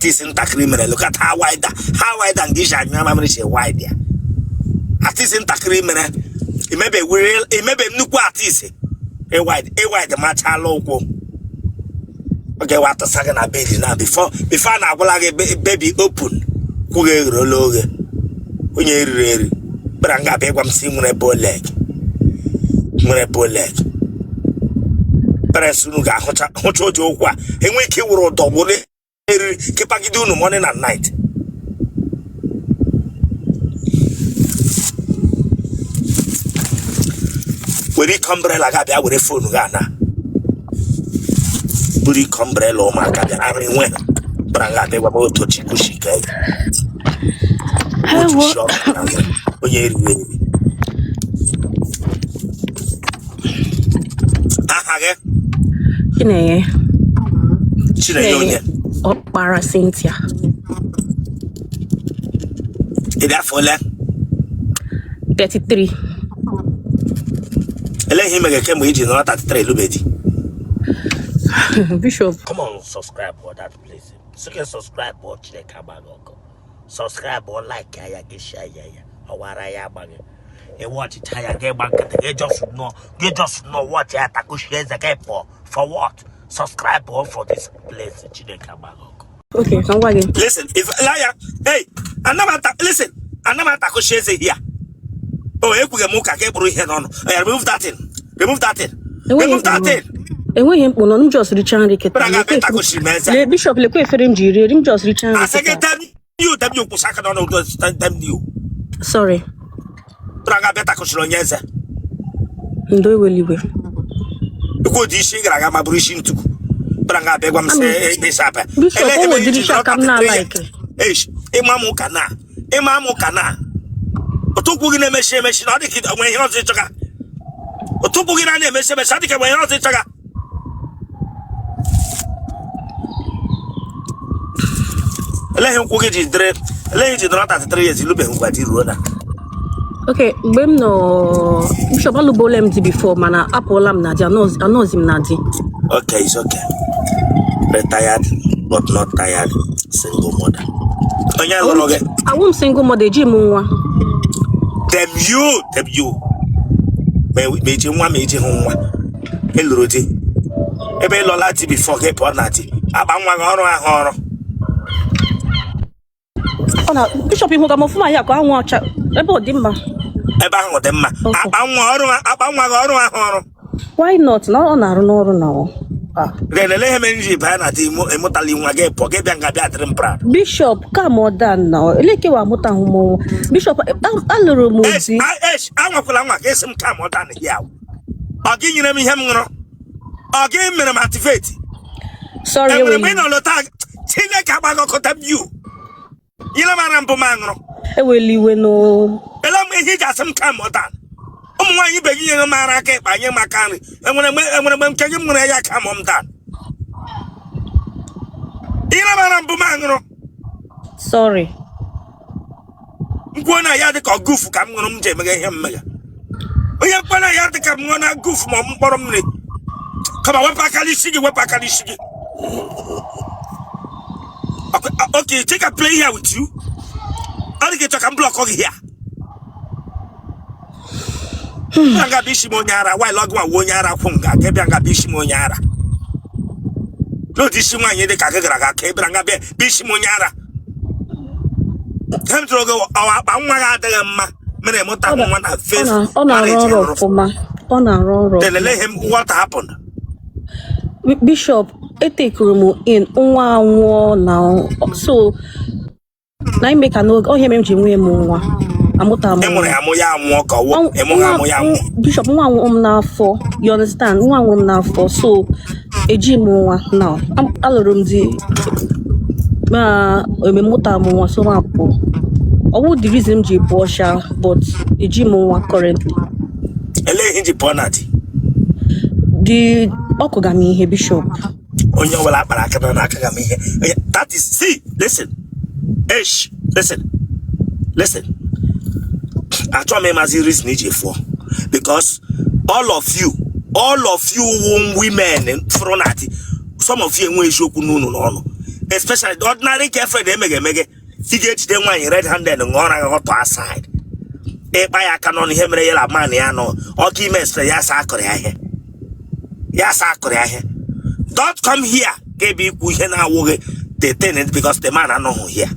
Artist ntakịrị mere, look at how wide, how wide and gị anyụ mamịrị si wide ya. Artist ntakịrị mere imebe were imebe nnukwu artist ịwide ịwide machala ụkwụ oge wa atụsa gị na bed na before before a na-agwala gị baby open kwụ gị egherola oghe onye eriri eri bịara nga abịa ịgwa m sị nwere bow leg nwere bow leg parents unu ga-ahụcha hụcha otu okwu a enwe ike ịwụrụ ụdọ wụrụ eriri kepagide unu morning and night. Were ike umbrella ga bịa were phone ga na buru ike umbrella ụmụaka bịara arụ enwe ha bịara nga abịa gwa m otu chikushike otu Ewo. shi ọkụ na onye eriri eri. Aha gị? Chinenye. Chinenye onye? Ọkpara Cynthia. Ị dị afọ ole? 33. Ele ihe i mere kemgbe iji nọrọ 33 lube di? Bishop. Come on, subscribe for that place. Sị subscribe ọ Chineke agba gị ọkụ. Subscribe ọ like ya gị share ya ya ọwara ya agba gị. Ị watchịcha ya gị gba nkịtị gị just nọ gị just nọ watch ya takushi eze gị pụọ for what? Subscribe all for this place. Chineke agba gị ọkụ. Okay, ka m gwa gị. Listen, if liar, hey, anamata, listen, anamata kushi eze here. Oh, ekwughị m ụka ka e kpụrụ ihe n'ọnụ. Oya, remove that thing. Remove that thing. Enweghị Remove that mkpu thing. Enweghị mkpu nọ, m just richa nri kịta. Bịara ga-abịa takushi m eze. Lee Bishop, lekwa efere m ji rie nri, m just richa nri Asị gị kịta. damn you, damn you, kwụsị aka n'ọnụ, damn you. Sorry. Bịara ga-abịa takushiri onye eze. Ndo, ewela iwe. Ikwu ụdị isi ị gara aga ma bụrụ isi ntuku. Bịara ga-abịa gwa m sị bishop. Bishop, Ele o ebe nwedịrị iji isi aka m nọrọ na-alaiki. Eish, ịma m ụka na ịma m ụka na otu ụkwụ gị na-emechi emechi na ọ dị ka onwe ihe ọzọ ịchọga. Otu ụkwụ gị na-emechi emechi ọ dị ka onwe ihe ọzọ ịchọga. Eleghị nkwụ gị ji dịrị eleghị ji nọrọ 33 years ilubeghị ngwa di ruo na. Okay, mgbe m nọ Bishop, alụbole m di before, mana apụọla m na di, anọzi m na di. Okay, it's okay. Retired but not tired single mother. Onye lụrụ gị? Awụ m single mother, eji m nwa. Damn you, damn you. Ma eji nwa ma eji hụ nwa. Ị lụrụ di. Ebe ị lụọla di before gị pụọ na di. Akpa nwa gị ọrụ ahụ ọrụ. Ọ na Bishop ihu ga m ọfụma ya ka anwụ ọcha ebe ọ dị mma. Ebe ahụ dị mma. Okay. Akpa nwa ọrụ akpa nwa gị ọrụ ahụ ọrụ. Why not? Na ọ na-arụ n'ọrụ na ọ. Ah. Then ele ihe mere ji baa na di ịmụtali nwa gị pụọ gị bịa nga bịa dịrị m proud. Bishop, calm down na eleke wa amụta ahụ m nwa. Bishop, alụrụ m di. Esh, anwakwala nwa ka esi m calm down ya. Ọ gị nyere m ihe m ṅụrụ. Ọ gị mere m activate. Sorry, Enwere mgbe ị eweli. nọ lọta Chineke agbaghị ọkụ damn you. Nyere m ara mbụ m aṅụrụ. Eweli iwe no. Ele mgbe ihe iji asị m calm down. Ụmụ nwaanyị ibe gị nyere m ara aka ịkpa nye m aka nri. Enwere mgbe nke gị m nwere ya calm m down. Nyere m ara mbụ m aṅụrụ. Sorry. Nkwuo na ya dị ka ọgụfu ka m ṅụrụ m ji emeghe ihe mmeghe. Onye mkpa na ya dị ka m ṅụọ na gufu ma mkpọrọ mmiri. Kama wepụ aka n'isi gị, wepụ aka n'isi gị. Okay, take a play here with you. Ọ dị ka ịchọ ka m block gị here. Bịa nga bụ isi m onye ara, while ọgụ nwa onye ara kwụ nga, ka bịa nga bụ isi m onye ara. N'otu isi nwaanyị dị ka gị gara aga ka ị bịara nga bịa bụ isi m onye ara. Ihe m tụrụ gị ọwa akpa nwa gị adịghị mma mere mụta nwa na first Ọ na-arụ marriage ọrụ rụrụ. ọfụma. Ọ na-arụ ọrụ Then ọfụma. ele ihe m what happened? Bishop, etekuru m in nwa anwụọ na so na ime ka n'oge ọhịa mere m ji nwee m nwa amụta m Ị mụrụ nwa. ya amụ ya anwụọ ka ọwụ ị mụrụ Nwa amụ ya anwụọ. Bishop, nwa nwụrụ m n'afọ, you understand? Nwa nwụrụ m n'afọ, so eji m nwa now. Alụrụ m di ma eme mụta m nwa, so m apụ. Ọ bụ the reason m ji pụọ sha, but eji m nwa currently. Ele ihe ji pụọ na di? Di ọkụga m ihe, Bishop. Onye ọbụla akpara aka na n'aka ga m ihe. That is, see, listen. Esh, listen. Listen. Achọghị m ịmazi reason iji fụọ because all of you women fụrụ na di, some of you enwe eziokwu n'unu n'ọnụ. Especially the ordinary girlfriend emege emege, ị ga-ejide nwaanyị red handed ṅụọ ọra ọtọ aside, ịkpa ya aka n'ọnụ ihe mere ya na man ya nọ ọka ime esere ya asa akụrụ ya ihe, ya asa akụrụ ya ihe. Don't come here ga-ebe ikwu ihe na-awụghị the thing because the man anọghị here.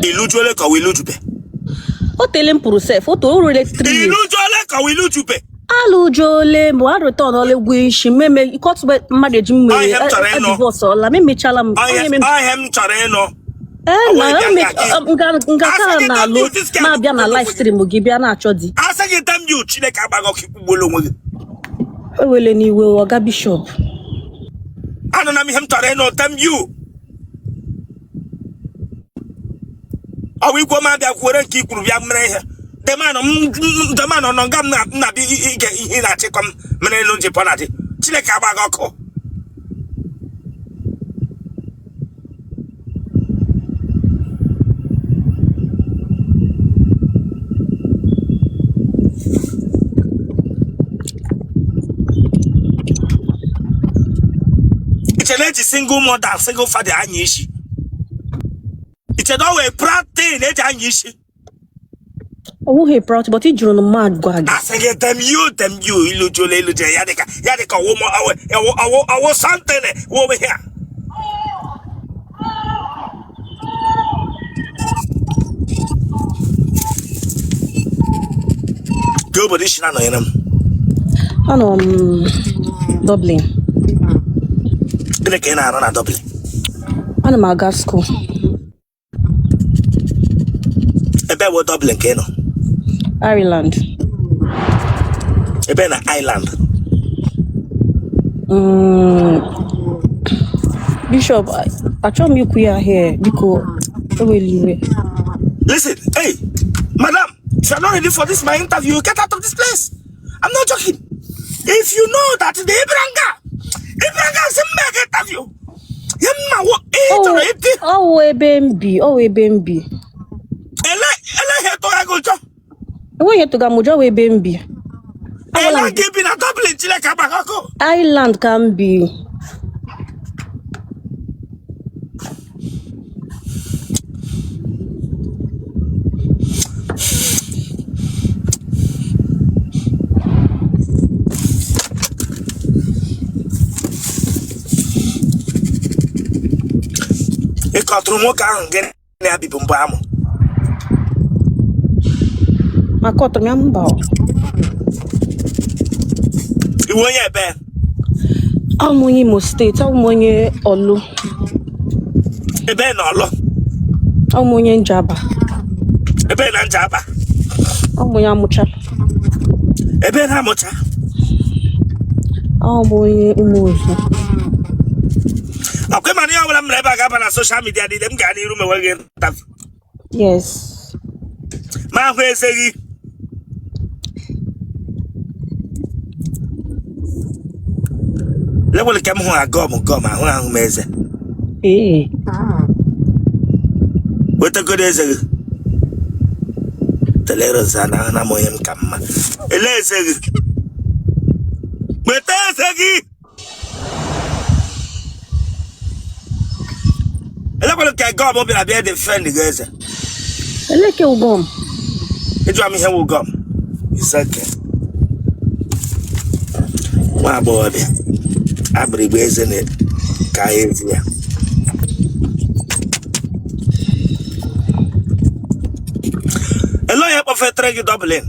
Ilujuole ka ọ wụ ilujube? O tele m pụrụ sef, o toro rere 3 years. Ilujuole ka ọ wụ ilujube? Alụjuole m, a return ọla egwu isi mmemme ikọtụbe mmadụ eji m Ọ mere ihe m chọrọ ịnụ. divorce ọla m emechala m. Ọ ihe Onye ọ ihe m chọrọ ịnụ. Ee, Ọ na nwere bịa ka gị. nga Asị ka gị na-alụ damn you, this girl. ma abịa na live stream gị bịa na-achọ di. Asị gị damn you, Chineke agbaghị ọkụ, ikwugbuola onwe gị. Ewele n'iwe, ọga bishọp. Anụna m ihe m chọrọ ịnụ. Damn you. Ọ bụ ikwu m abịa kwuere nke i kwuru bịa mere ihe the man nọ nga m na-abịa ige ihe ị na-achịkọ m mere elu njipọ na di. Chineke agbaghị ọkụ. Iche na eji single mother, single father anya isi? Iche na ọ wee proud thing eji anya isi? Ọ wụghị proud, but ị jụrụ na mmadụ gwa gị. Asị gị damn you, damn you. Ilujule iluje ya dịka ya dịka ọwụ ọwụ ọwụ ọwụ something wụ ihe a. Ka obodo isi na-anọnyere m? Anọ m Dublin. Gịnị ka ị na-arụ na Dublin? Ana m aga school. Ebe bụ Dublin ka ị nọ? Ireland. Ebe na Ireland? Bishop, achọghị m ikwu ya here, biko ewela iwe. Listen, hey, madam, if you're not ready for this my interview, get out of this place. I'm not joking. If you know that the Ibranga, Ibranga is a mega interview. Ya mma wo ị chọrọ ịdị. Ọ wụ ebe m bi, ọ wụ ebe m bi. Ele ele ihe tụga gị ụjọ? Enweghị ihe tụga m ụjọ, ọ wụ ebe m bi. Ele gị bi na Dublin, Chineke agbaghị ọkụ. Ireland ka m bi. Ị kọtụrụ nwoke ahụ gị na ya bibu mbụ amụ? Maka ọtọrọ ya, mba. Ị wụ onye ebe? Abụ m onye Imo steeti, abụ m onye Ọlụ. Ebe na Ọlụ? Abụ m onye Njaba. Ebe na Njaba? Abụ m onye Amụcha. Ebe na Amụcha? Abụ m onye Ụmụozu. Ọkwa ịma na ihe ọbụla m mere ebe a ga-aba na social media niile, m gaa n'iru mewe gị interview? Yes. Ma ahụ eze gị lewere ka m hụ agọm gọm ahụ ahụ m eze. Ee. Wetagodo eze gị teleroza na ahụ na m onye m ka mma ele eze gị, weta eze gị. Elekwara ka gum bịara bịa defend gị eze. Eleke gum? Ịjụa m ihe wụ gum. It's okay. Nwa agbọghọbịa agbịrịgba eze na ka ezi ya. Ele onye kpọfetere gị Dublin?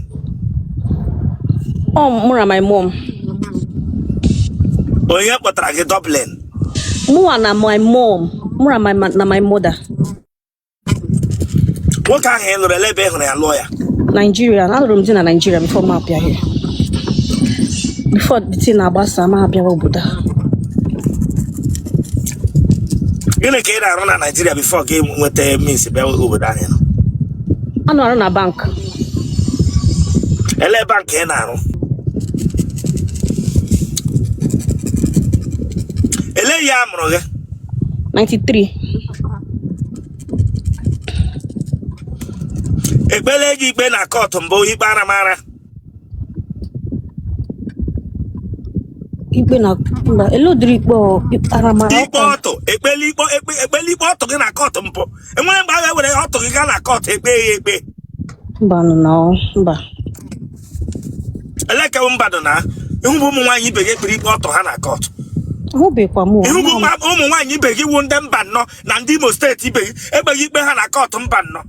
Ọ mụ na my mom. Onye kpọtara gị Dublin? Mụnwa na my mom. Mụ na my mother. Nwoke ahụ ị lụrụ, ele ebe ị hụrụ ya lụọ ya? Nigeria. Alụrụ m di na Nigeria before m abịa here. Before the thing na-agbasa, m abịawa obodo a. Gịnị ka ị na-arụ na Nigeria before ka ị nweta means bịa obodo ahụ ị nọ? Ana m arụ na bank. Ele bank ị na-arụ? Ele ihe a mụrụ gị? 93. Ekpele gị ikpe na court mbụ, ikpe aramara? Ikpe na mba, ele ụdịrị ikpe ọ aramara Ikpe ọkwa. ọtụ, ekpele ikpe, ekpele ikpe ọtụ gị na court mpụ. Enwere mgbe a ga-ewere ọtụ gị gaa na court ekpe ya ekpe? Mba nụ na ọ mba. Elekewu mbadụ na ihu bụ ụmụ nwaanyị ibe gị ekpere ikpe ọtụ ha na court? Ahụbekwa m o. Ihu bụ Ama m. ụmụ nwaanyị ibe gị wụ ndị mba nnọọ na ndị Imo steeti ibe gị ekpeghị ikpe ha na court mba nnọọ?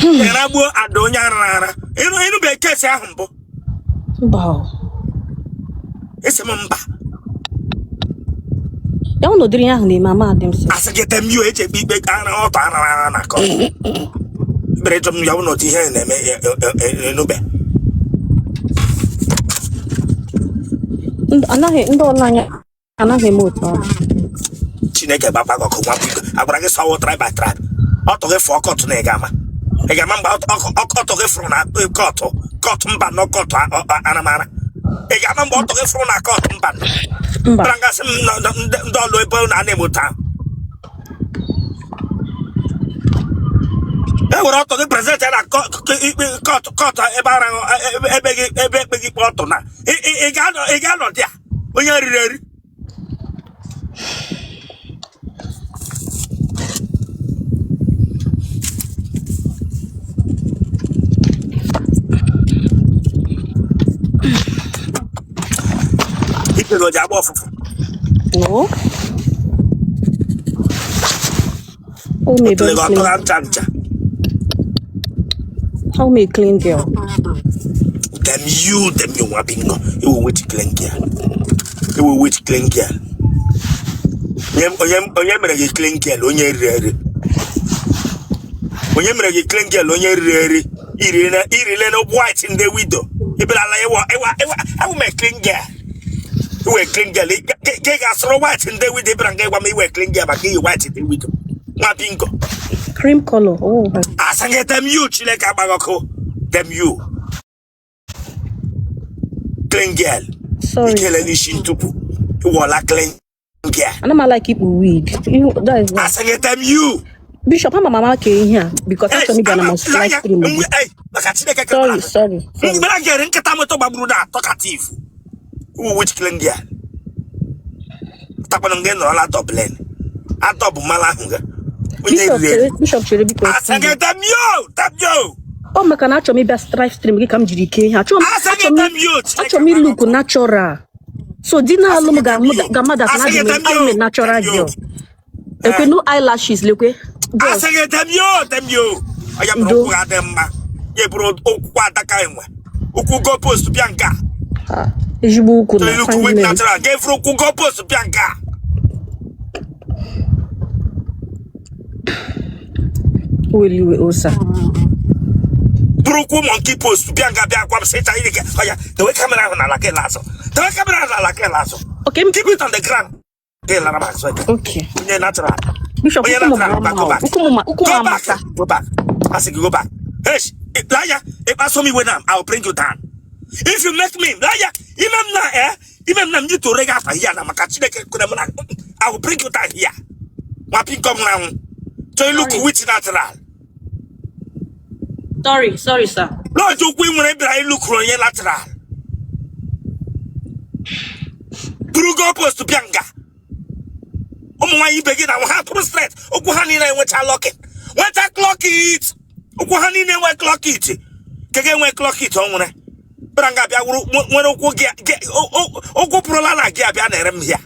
Ịragbuo ada onye ara ara. Ịnụbe case ahụ mbụ? Mba o. Esi m mba. Ya hụ na ụdịrị ihe ahụ na-eme, ama adị m sị. Asị gị tem yo eji ekpe ikpe ara ọtọ ara ara na court bere jụ m ya bụ na otu ihe na-eme enube. Anaghị ndị ọla anya anaghị eme otu ahụ. Chineke gbakwa gị ọkụ nwa biko. Agwara gị sọwụ tribe by tribe. Ọtụ gị fụọ court na ị ga-ama, ị ga-ama mgbe ọtụ gị fụrụ na court, court mba nọ, court aramara. Ị ga-ama mgbe ọtụ gị fụrụ na court mba nọ? Mba. Bịara ngasị m ndị ọlụ ebe na na-eme otu ahụ. E were ọtụ gị present ya na ikpe court, court ebe ara ebe gị ebe ekpe gị ikpe ọtụ na ị ga-anọ dị a onye riri eri. Ikpe gị o ji agba ọfụfụ? No. O may Otule very gị clean. ọtụgha ncha ncha. How may clean girl. Damn you, damn you, nwa bingo. Iwu which clean girl? Iwu which clean girl? Onye onye onye mere gị clean girl, onye riri eri? Onye mere gị clean girl, onye riri eri? Irile irile na white ndị widow. Ibelala ịwa ịwa ịwa. Awụ m clean girl. Iwe clean girl. Gị ga-asụrụ white ndị widow ịbịara nga ịgwa m iwe clean girl maka iyi white ndị widow. Nwa bingo. Cream color. Oh. Asị gị damn you, Chineke agbaghị ọkụ. Damn you. Clean girl. Sorry. Ikele n'isi ntụpụ. Ịwọla clean girl. Ana m like ikpu wig. That is why. Asị gị damn you. Bishop, ama mama ka ihe a because achọrọ m ịbịa na mas live stream gị. Maka Chineke. Sorry, sorry, sorry. Mgbe a gere nkịta moto gbagburu na talkative. Who which clean girl? Takwanụ gị nọrọla Dublin. Atọ bụ mmanụ ahụ gị. Onye Bishop riri eri. chere, Bishop chere biko. Asị gị damn you, damn you. Ọ maka na achọrọ m ịbịa live stream gị ka m jiri kee ihe. Achọrọ m Asị gị achọrọ m damn you. Chineke achọrọ m ịlook natural. So di na-alụ m ga-ama that na Asị gị adị m damn I'm a you. natural Damn you. girl. Ekwe no eyelashes lekwe. Girls, Asị gị damn you, damn you. Onye bụrụ Ndo. ụkwụ ga-adị mma. Ya bụrụ ụkwụ adaka enwe. Ụkwụ go post bịa nke a. Ah, ezigbo ukwu na Look fine with men. natural. Ga-efuru ụkwụ go post bịa nke a. Weliwe osa. Bụrụ ụkwụ monkey post bịa nga bịa gwa m sị ịcha ike ọya. Dewe camera ahụ n'ala gị azụ. Dewe camera ahụ n'ala gị azụ. Okay, Keep it on the ground. Gị lara m azụ eke. okay. Onye natural. Bishop, Onye ụkwụ m natural, mara back, mma go o. back. Ụkwụ m ụkwụ m Go back. amaka. Go back. Asị gị go back. Hey, laya, ịkpaso m iwe na I will bring you down. If you make me, laya, ime m na ime m na m yitore gị afa here na maka Chineke kwere m na I will bring you down here. Nwa pinko m nwụrụ anwụ. Chọọ look Sorry. which natural. Sorry, sorry, sir. Lọọjụ ụkwụ ị nwere bịara ịlụkuru onye natural. Buru go post bịa nga. Ụmụ nwaanyị ibe gị na ha tụrụ straight. Ụkwụ ha niile enwecha locking. Nweta clock it. Ụkwụ ha niile enwe clock it. Ke ga enwe clock it o nwere. Bịara nga bịa wuru nwere ụkwụ gị ụkwụ pụrụla na gị abịa na-ere m hịa.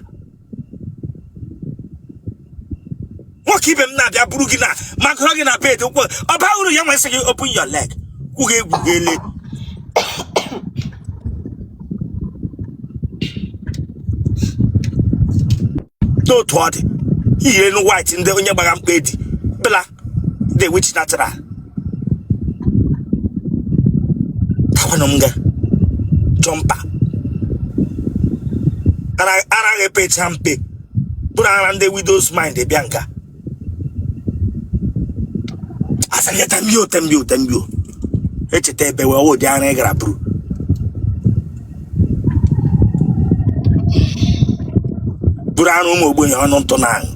Nwoke ibe m na-abịa buru gị na makọrọ gị na bed ụkwụ ọba uru ya nwesị gị open your leg. Kwụ gị egwu gị ele. N'otu ọ dị iyiri elu white ndị onye gbara mkpa edi bela the witch natural takwanụ m ga jumper ara epecha mpe bụrụ ara ndị widows mind bịa nka asị gị tembio tembio tembio echeta ebe wee ụdị ara ị gara buru buru arụ ụmụ ogbenye ọnụ ntụ na aṅụ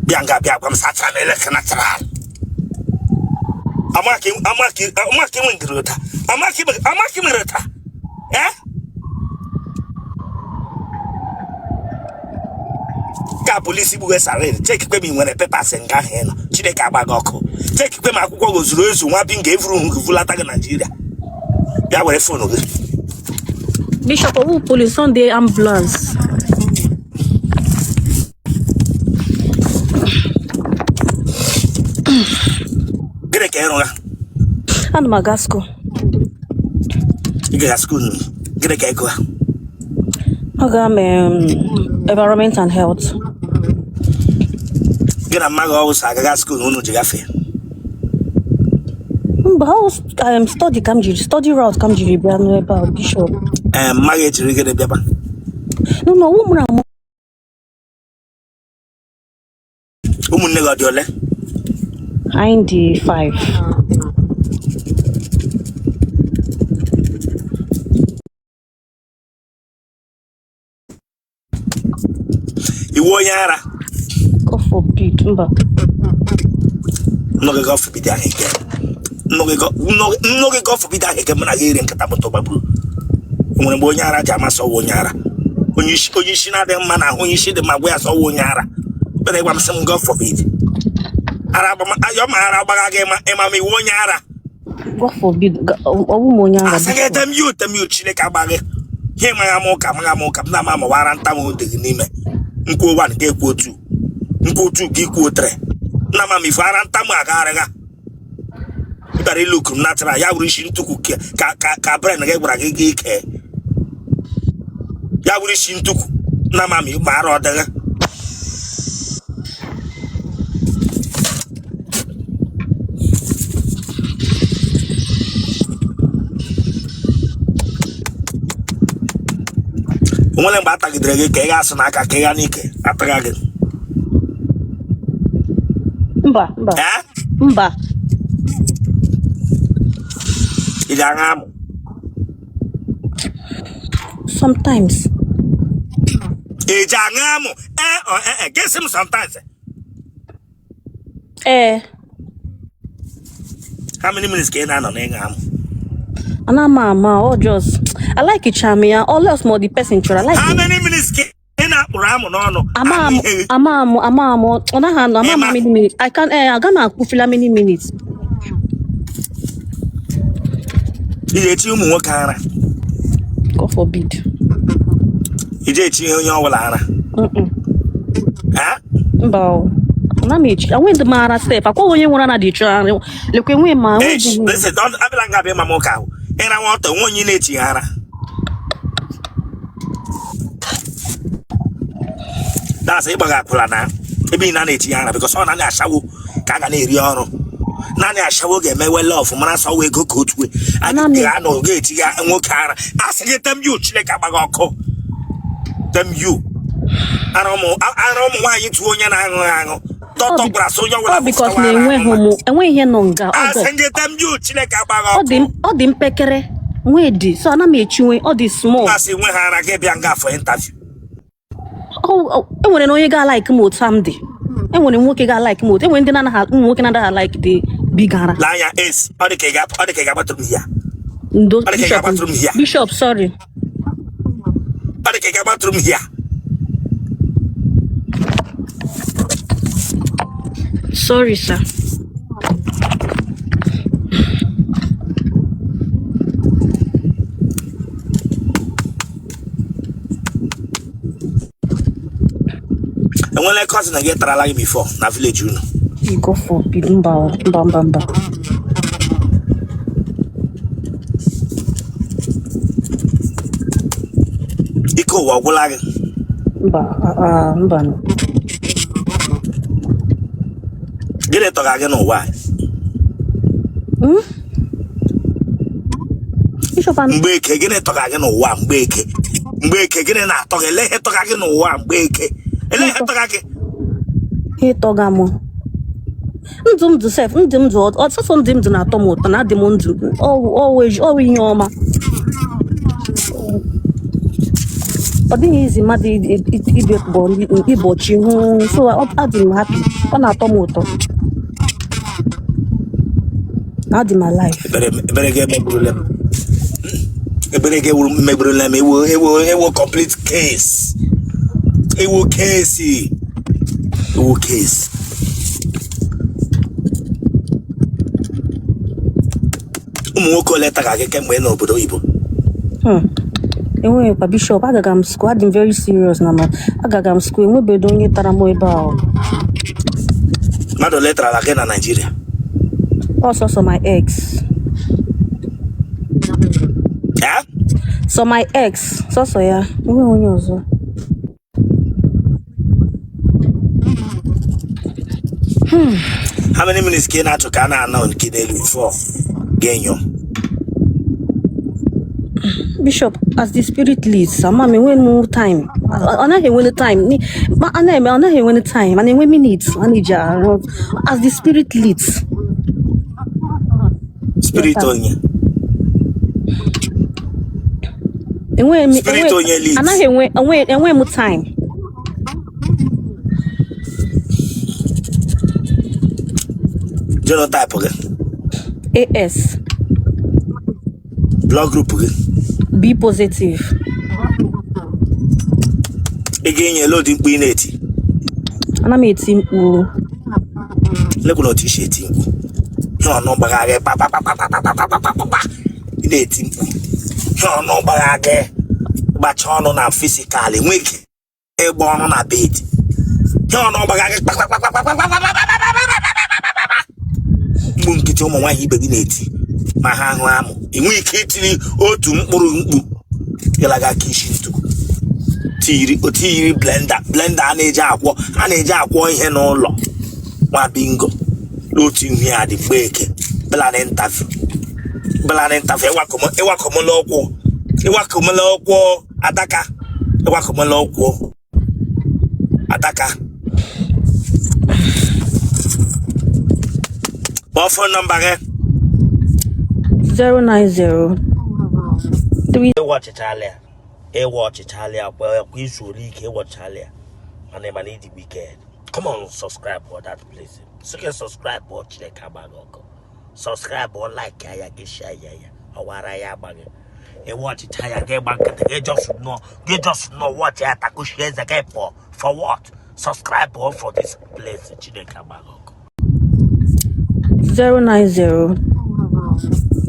bịa nga bịa gwa m sachara m eleke natural. Amaka enwe ngiri ụta, amaka mere taa. Eh, Ka polisi gbuwe siren, chekikwe ma ị nwere papers nga ahụ ị nọ. Chineke agba gị ọkụ. Chekikwe ma akwụkwọ gị zuru ezu nwa bi nga evuru hụ gị vulata gị Naijiria. Bịa were phone gị. Bishop, ọwụ police Sunday ambulance. Gịnị ka ị rụga? Ana m aga school. Ị gara school? Gịnị ka ị gụga? Aga m environment and health. Gị na mma gị ọwụsa agaga school unu ji gafee? Mba, ọ study ka m jiri, study route ka m jiri bịa n'ebe a, Bishop. Ee, mma gị ejiri gịnị bịaba? No, ọwụ mụrụ amụ. Ụmụnne gị ọ dị ole? Anyị dị 5. Ị wụ onye ara? God forbid, mba. Nnụ gị God forbid ahụ ike. Nnụ gị God forbid ahụ ike, mụ na gị iri nkata moto gbagburu. Nwere mgbe onye ara ji amasị ọwụ onye ara. Onye isi, onye isi na-adịghị mma na ahụ, onye isi dị mma gwa ya sị ọwụ onye ara. Kpere gwa m sị m God forbid. Ara ayọ ma ara gbagha gị ịma ma ị wụ onye ara. God forbid, ọwụ m onye ara. Asị gị damn you, damn you, Chineke agbaghị. Ihe maghị ama ụka, maghị ama ụka, m na-ama ama wara ntamu dị gị n'ime. Nkwuo 1 ga ekwuo 2. Nkwuo 2 ga ikwuo 3. Nna ma ifu ara ntamu agagharịga. Ị bịara ilu m natural ya wuru isi ntukwu ka ka ka brain gị gwara gị gị ike. Ya wuru isi ntukwu nna ma ma ara ọ dịghị. O nwere mgbe a tagidere gị ka ị ga-asụ n'aka ka ị gaa n'ike atagha gị? Mba, mba. Ee? Mba. Ị ga-aṅụ amụ? Sometimes. Ị ji aṅụ amụ? Ee ọ ee, gị sị m sometimes. Ee. How many minutes ka ị na-anọ n'ịṅụ amụ? Ana m ama, ọ just I like cham ya, unless ma the person chọrọ I like. How many minutes ka ị na-akpụrụ amụ n'ọnụ? Ama m, ama m, ama m, ọ naghị anọ, ama m how many minutes. I can aga m akwụfila many minutes. Ị ga-echi ụmụ nwoke ara? God forbid. Ị ga-echi ihe onye ọbụla ara? Mba o. Ana m echi, enweghị m ara sef, akwa onye nwere ara dị echi ara. Lekwa enweghị m ara. Listen, abịala nga abịa ma m ụka ahụ. Ịra nwa ọtọ nwe onye na-echi ara. That's ịgbaga akwụla na ebe ị na-echi ara because ọ naanị ashawo ka a ga na-eri ọrụ. Naanị ashawo ga-emewe love mara sọ wee ego ka otu ga-anọ ga-eti ya nwoke ara. A sị gị damn you, Chineke agbaghị ọkụ. Damn you. Ara ụmụ nwaanyị tụọ onye na-aṅụ aṅụ. Dọkịta gwara sị onye ọbụla Ọ because na enweghị m, enweghị ihe nọ nga. A sị gị damn you, Chineke agbaghị ọkụ. Ọ dị mpekere nwee dị, so ana m echinwe, ọ dị small. Asị nwe ha ara gị bịa nga for interview. Enwere na onye ga-alike m otu m dị. Enwere nwoke ga-alike m otu, enwere ndị na-anaghị, ụmụ nwoke na-anaghị alike dị big ara. Lee anya ace, ọ dị ka ị ga-agbatụrụ m ya. Ndo Bishop, Bishop, sorry. Ọ dị ka ị ga-agbatụrụ m ya. Sorry, sir. Enwere cousin gị tarala gị before na village unu? God forbid, mba, mba, mba, mba. Ike ụwa ọ gwụla gị? Mba, mba. Gịnị tọga gị n'ụwa? Hmm? Mgbeke, gịnị tọga gị n'ụwa? Mgbeke, Mgbeke, gịnị na-atọ gị? Ele ihe tọga gị n'ụwa, Mgbeke? Ele ihe tọga gị? Ihe tọga m, ndụ m dụ sef, ndụ m dụ ọtụtụ, ndụ m dụ na-atọ m ụtọ na adị m ndụ ọwụ ihe ọma. Ọ dịghị easy mmadụ ịbọchi hụ, so adị m happy, ọ na-atọ m ụtọ adị m alive. Ebere gị emegburula m, ebere gị emegburula m. Ewo, ewo, ewo, complete case, ewo case. Iwu case. Ụmụ nwoke ole taga gị kemgbe ị nọ obodo oyibo? Enweghịkwa, Bishop. Agaga m school, adị m very serious na ma agaga m school, enwebedo onye tara m ebe ahụ. Mmadụ ole tarala gị na Naịjirịa? Ọsọsọ my ex. Ya? So my ex, sọsọ ya, enweghị onye ọzọ. How many minutes ka ị na-achọ ka a na-anọ nke n'elu before ga-enyo? Bishop, as the spirit leads, ama m, enwe m time. Ọ naghị enwere time. Ma a na-eme, ọ naghị enwere time, mana enwe minutes a na-eji arụ, as the spirit leads. Spirit onye? Enweghị m Spirit enwe onye leads? Anaghị enwe m time. Genotype gị? AS. Blood group gị? B positive. Ị ga-enye lodi mkpu ị na-eti? Ana m eti mkpu. Lekwa na otu isi eti mkpu, ihe ọnụ gbagharị kpakpakpakpakpakpakpakpa, ị na-eti mkpu, ihe ọnụ gbagharị, gbacha ọnụ na physical, enwe ike ịgba ọnụ na bed, ihe ọnụ gbagharị kpakpakpakpakpakpakpakpakpakpakpakpakpakpa, mkpu nkịtị ụmụ nwaanyị ibe gị na-eti ma ha hụ amụ, enwe ike itiri otu mkpụrụ mkpu. Ịlaga aka isi ntu tiri otu yiri blender, blender a na-eji akwọ, a na-eji akwọ ihe n'ụlọ. Nwa bingo n'otu ihu ya dị mgbe eke bịala na interview, bịala na interview. Ịwakomụla ụkwụ, ịwakomụla ụkwụ adaka, ịwakomụla ụkwụ adaka. Kpọọ phone number gị. 090 3 Ịwọchichala ya, ịwọchichala ya kwa kwa izuola ike, ịwọchichala ya, mana ị mana ịdị wicked. Come on, subscribe for that place. Sị subscribe ọ, Chineke agbaghị ọkụ. Subscribe ọ, like ya, gị share ya, ya ọwara ya agbaghị. Ịwọchicha ya, gị gba nkịtị, gị just nọ, gị just nọ watch ya, takushi eze gị pụọ. For what? Subscribe ọ for this place. Chineke agbaghị ọkụ. 090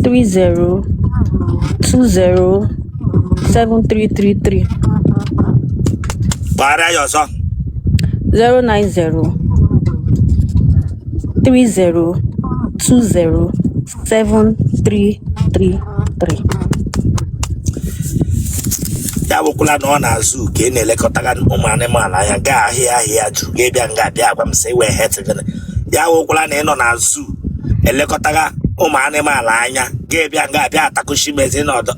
30 20 7333. Gbara ya ọzọ. 090 30 20 7333. Ya bụkwala na ọ na-azụ ka ị na-elekọta ụmụ anụmanụ anya, gaa ahịa, ahịa juru, gị bịa nga bịa gwa m sị wee het gịnị. Ya wụkwala na ị nọ na zoo elekọtaga ụmụ anụmanụ anya, gị bịa nga bịa atakushi mezi n'ọdọ.